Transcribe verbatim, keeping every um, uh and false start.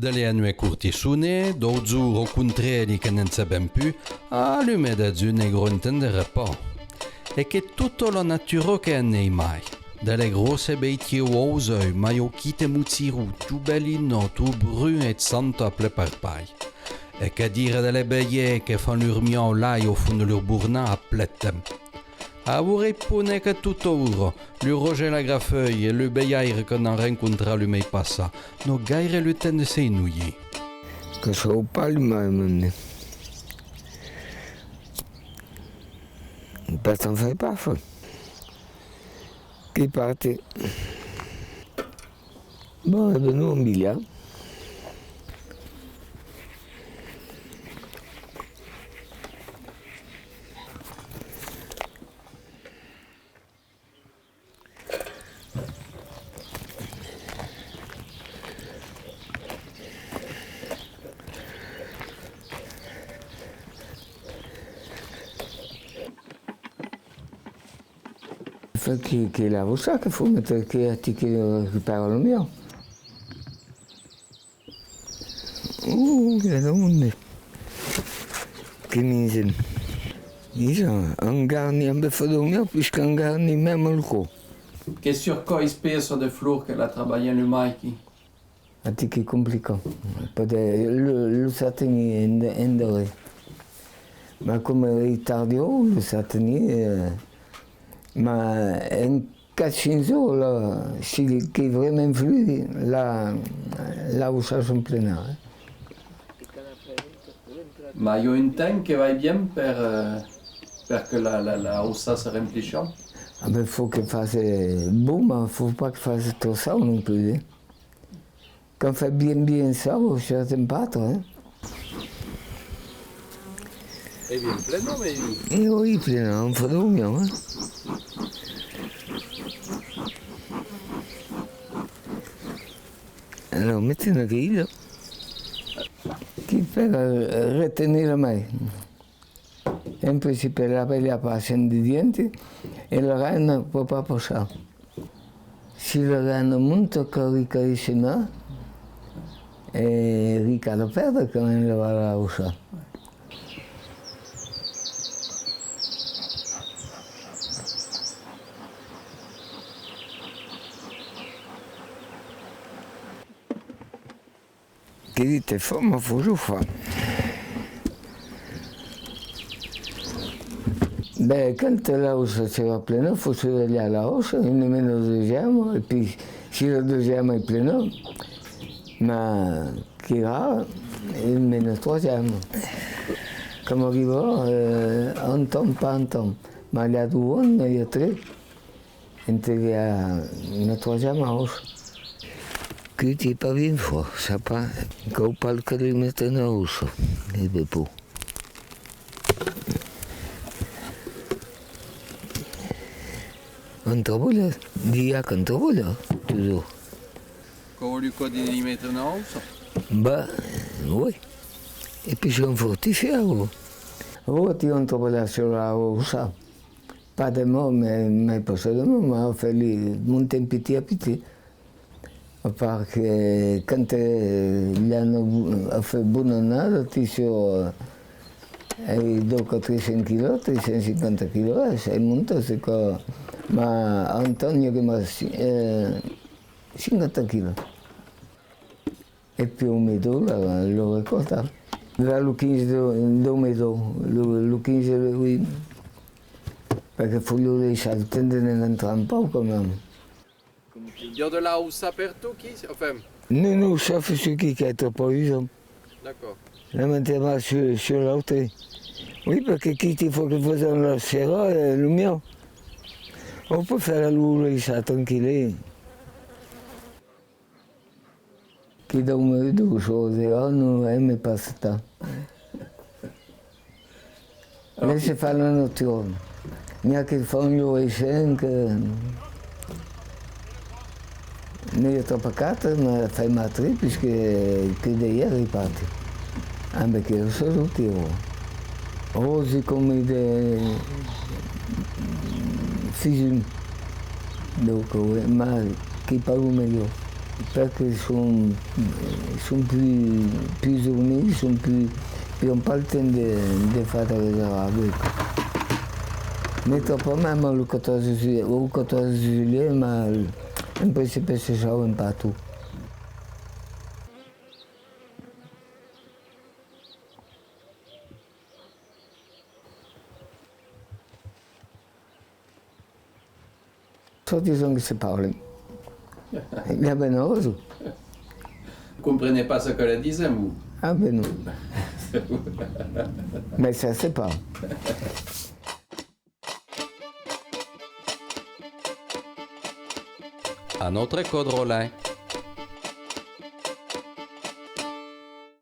De la nuech cortisona, dau jorn au contrari que ne'n sabem pus, a l'ume dejun ne grontenderà pas. E qu'es tota la natura que en ei mai, de la gròssa bèstia au auseu, mai au quite mociron, tot belinat, tot brun e chanta a ple parpalh. E que dire de las abelhas que fan lur miau lai au fons de lur bornàs a ple temps. Aura e pone que tot aura, lu roge e la grafeuilha e lu belhaire que n'an rencontrat lu mei passat, n'an gaire lu temps de s'ennuiar. Que soi pas lu mai monde. Pas tant fait pas fait. Qui partit. Bon, e ben, nos, on bilha. Fa que, que la bossa que fau metre que a ti que recupèra lo miau. Uh, i a de monde. Que mingen. Dison, an garni, an befat dau miau, puisqu'an garni mème lo còp. Que sur quau espècia de flor que la trabalhan lu mai 'quí? Atí qu'ei complicat. Pòde, lo, lo satanier en, en darrèr. Mas coma ei tardiu, lo satanier, eh, mas en quate cinc jorns, la, si qu'ei vraiment fluid, la, la bossa s'omplerà, eh. Mas i a un temps que vai bien per, eh, per que la, la, la bossa se remplisha? Ah ben, fau que fase bon, mas fau pas que fase tròp chaud non plus, eh. Quand fait bien, bien chaud, certains pas, hein. Ei bien plena, mei. E oui, plena, an fat dau miau, hein. Alors, metem aquela. Qui per, eh, retenir la mai. En principi, l'abelha passa en dedins e la reina pòt pas passar. Si la reina monta, cal riscar de senar e riscar de pèrdre quand même la, la bossa. Que dite fau, mas fau lo far. Ben, quand la bossa serà plena, fau survelhar la bossa, una mena deuxième, e pi si la deuxième es plena, mas qu'ei rar, una mena troisième. Quand m'arriba, eh, un temps, pas un temps, mas i a dos ans, i a tres. Entre la, la troisième hausse. Que t'es pas bien fort, ça pas. Cau pas que li metre una haussa, e ben, pau. On trabalha, dia qu'on trabalha, toujours. Cau li còdi li metre una haussa? Bah, oui. E pi son fortifiau. Oh, ti on trabalha sur la haussa. Pas de mòrt, mai, mai pas de mòrt, mas a fait li montar pitit a pitit. A part que quand, eh, l'an a fait bona annada, ti sur, eh, ai dos o tres cents quilòs, tres cents cinquanta quilòs, eh, se monta, se que, mas a un temps n'i aguèt mas, eh, cinquanta quilòs. E pi au medon, la, lo recòlta. Vers lo quinze de, dau medon, lo, lo quinze de, oui. Perque fau lo laissar le temps de ne rentrar un pauc quand même. I a de la haussa pertot 'quí, enfin? Non, non, ça fait ce qui est pas usant. D'accord. La metem sur, sur l'autre. Oui, perque quitte il faut que faisons la serra, eh, lo miau. On peut faire lo laissar tranquille, eh. Que dau meu dos o de an, non, eh, me passa tant. Laisse faire la nature. N'i a que fan lo recent, que ne i a tròp a quatre, mas fai matri, puisque que d'aièr i parti. Ambe que lo salut, io. Ò, si come de fisun. Donc, oui, ma que parlo melhor. Perque son, son pus, pus units, son pus, pus an pas le temps de, de far de res avec. Mès pas mème lo quatorze juillet, o quatorze juillet, ma en principe se sauvan pas tot. Soi-disant que se parlen. N'i a ben autres. Comprenez pas ce que le disem, vous? Ah ben non. Mais ça se parle. Un autre code Rollin.